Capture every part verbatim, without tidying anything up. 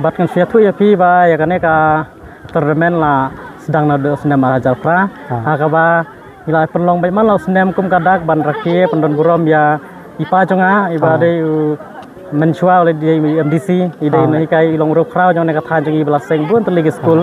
Bad ngan shu ïathuh ïa phi ba ïa kane ka tournament la sdang naduh snem ar hajar phra. Ha kaba ngi la pynlong beit man la u snem kum ka dak ban rakhe pyndon burom ïa i pa jong nga iba dei u mynshuwa u la dei u M D C, i dei u nonghikai, i long u riewkhraw jong kane ka thaiñ jong ngi ba la seng bun tylli ki skul.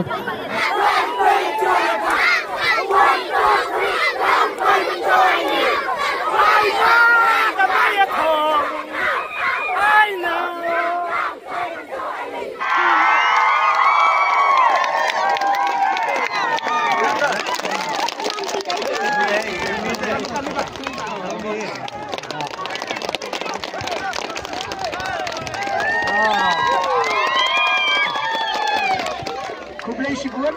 Khublei shibun.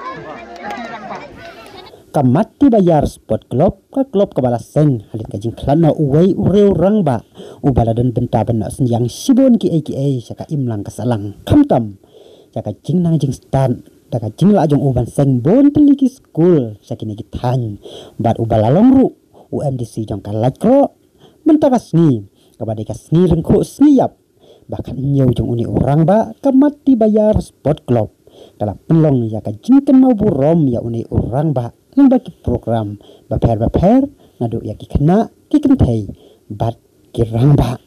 Ka Matti Bayar Sport Club, ka club kaba la seng hadien ka jingkhlad noh uwei u riew rangbah uba la don bynta ban noh synñiang shibun kiei kiei sha ka imlang ka sahlang. Khamtam ïa ka jingnang jingstad da ka jinglah jong u ban seng bun tylli ki skul sha kine ki thaiñ, bad uba la long ruh u M D C jong ka Laitkroh. Mynta ka sngi kaba dei ka sngi ryngkhuh sngi ïap ba khathynñiew jong une u rangbah, ka Matti Bayar Sport Club ka la pynlong ïa ka jingkynmaw burom ïa une u rangbah lyngba ki program bapher bapher, naduh ïa ki khynnah, ki kynthei bad ki rangbah.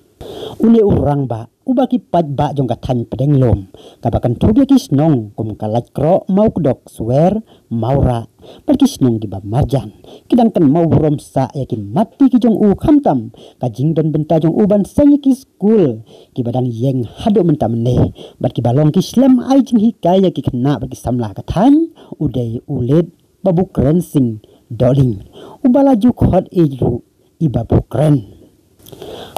Une u rangbah uba ki paidbah jong ka thaiñ Pdeng Lum kaba kynthup ïa ki shnong kum ka Laitkroh, Mawkdok, Swer, Mawrah bad ki shnong kiba marjan ki dang kynmaw burom sah ïa ki matti ki jong u, khamtam ka jingdon bynta jong u ban seng ïa ki skul kiba dang ïeng haduh mynta mynne bad kiba long ki shlem ai jinghikai ïa ki khynnah bad ki samla ka thaiñ, u dei u late Babu Kren Singh Dohling, uba la ju khot ïa u ruh i Babu Kren.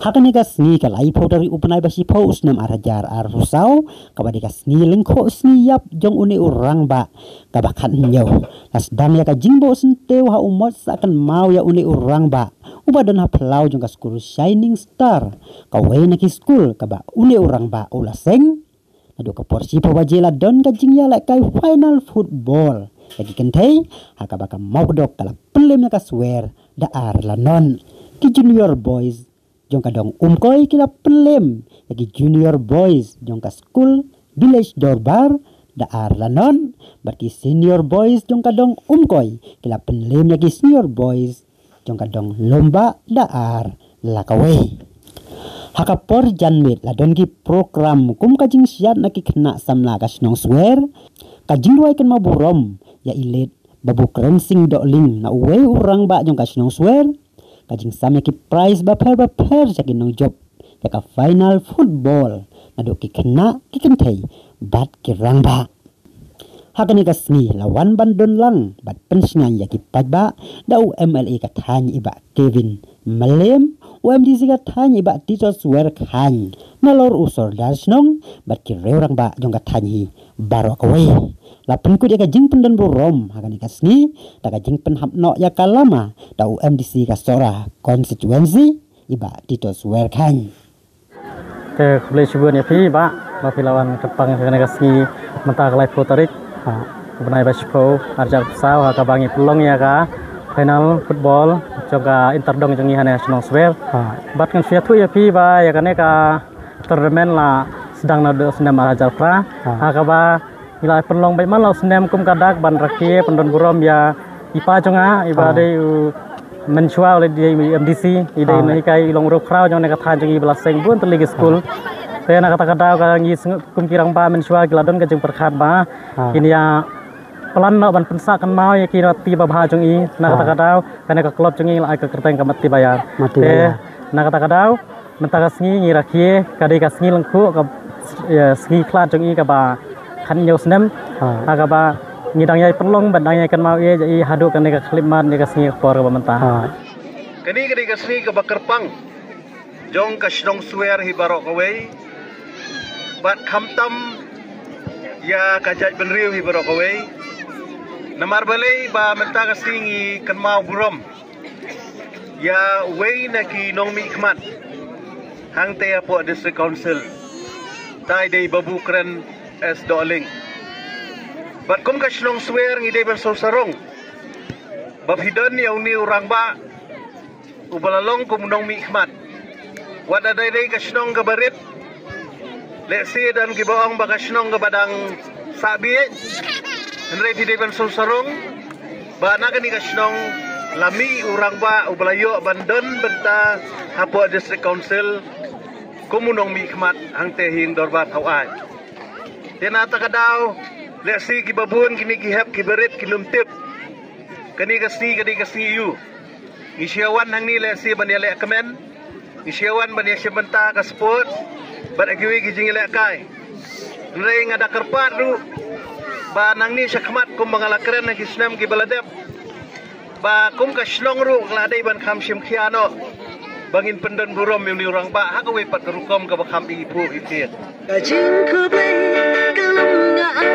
Ha kane ka sngi ka laiphew tarik u bnai ba shiphew u snem ar hajar arphew saw, kaba dei ka sngi lyngkhuh sngi ïap jong une u rangbah kaba khathynñiew, la sdang ïa ka jingbuh syntiew ha u mot sah kynmaw ïa une u rangbah uba don ha phyllaw jong ka skul Shining Star, kawei na ki skul kaba une u rangbah u la seng. Naduh ka por shiphew baje la don ka jingïalehkai final football ïa ki kynthei, ha kaba ka Mawkdok ka la pynlem ïa ka Swer da ar la nod. Ki junior boys jong ka dong Umkoi ki la pynlem ïa ki junior boys jong ka skul Village Dorbar da ar la nod, bad ki senior boys jong ka dong Umkoi ki la pynlem ïa ki senior boys jong ka dong Lumbah da ar la kawei. Ha ka por janmiet la don ki program kum ka jingshad na ki khynnah samla ka shnong Swer, ka jingduwai kynmaw burom ïa i late Babu Kren Singh Dohling, na uwei u rangbah jong ka shnong Swer, ka jingsam ïa ki prize bapher bapher sha ki nongjop ïa ka final football naduh ki khynnah, ki kynthei bad ki rangbah. Ha kane ka sngi la wan ban don lang bad pynshngaiñ ïa ki paidbah da u M L A ka thaiñ i Bah Kevin Mylliem, u M D C ka thaiñ i Bah Titos Werkhaiñ, nalor u sordar shnong bad ki riew rangbah jong ka thaiñ hi baroh kawei. La pynkut ïa ka jingpyndon burom ha kane ka sngi da ka jingpynhap noh ïa ka lama da u M D C ka Sohra constituency, i Bah Titos Werkhaiñ. Te khublei shibun ïa phi bah ba phi la wan kyrpang ha kane ka sngi mynta ka laiphew tarik, ha, u bnai ba shiphew, ar hajar arphew saw, ha kaba ngi pynlong ïa ka final football jong ka interdong jong ngi hane ha shnong Swer. Ha. Bad ngan shu ïathuh ïa phi ba ïa kane ka tournament la sdang naduh snem ar hajar phra. Ha. Ha kaba ngi la pynlong beit man la u snem kum ka dak ban rakhe pyndon burom ïa i pa jong nga, iba, ha, dei u mynshuwa u la dei u M D C, i dei, ha, u nonghikai, i long u riewkhraw jong kane ka thaiñ jong ngi ba la seng bun tylli ki skul. Ha. Te na kata ka daw ka ngi sngew kum ki rangbah mynshuwa ki la don ka jingpyrkhat ba, ha, kin ïa plan noh ban pynsah kynmaw ïa ki matti babha jong i. Na, ha, kata ka daw kane ka club jong ngi la ai ka kyrteng ka Matti Bayar. Matti, te, Bayar. Na kata ka daw mynta ka sngi ngi rakhe, ka dei ka sngi lyngkhuh, ka, ïa, sngi khlad jong i kaba khathynñiew snem. Ha. Ha kaba ngi dang ïai pynlong bad dang ïai kynmaw ïa i haduh kane ka khyllipmat ïa ka sngi ka por kaba mynta. Ha. Kane ka dei ka sngi kaba kyrpang jong ka shnong Swer hi baroh kawei, bad khamtam ïa ka jaitbynriew hi baroh kawei. Namar balei ba mynta ka sngi ngi kynmaw burom ïa uwei na ki nongmihkhmat hangtei hapoh District Council, tai dei Babu Kren S Dohling. Bad kum ka shnong Swer ngi dei ban sngewsarong ba phi don ïa une u rangbah uba la long kum u nongmihkhmat. Wat la dei dei ka shnong kaba rit, Lehse don kiba ong ba ka shnong kaba dang sah bieit. Hynrei phi dei ban sngewsarong ba na kane ka shnong la mih u rangbah uba la ïoh ban don bynta hapoh District Council kum u nongmihkhmat hangtei ha ïing dorbar thaw aiñ. Te na kata ka daw, lehse kiba bun kine ki hep kiba rit kin ym tip. Kane ka sngi ka dei ka sngi aiu. Ngi shu ïa wan hangne lehse ban ïalehkmen, ngi shu ïa wan ban ïashim bynta ka sport bad ha kiwei ki jingïalehkai. Hynrei nga da kyrpad ruh ba nangne shakhmat kumba nga la kren ha ki snem kiba la dep, ba kum ka shnong ruh ka la dei ban kham shim khia noh ba ngin pyndon burom ïa une u rangbah ha kawei pat ka rukom kaba kham iphuh iphieng. Ka jingkhublei ka long nga ai.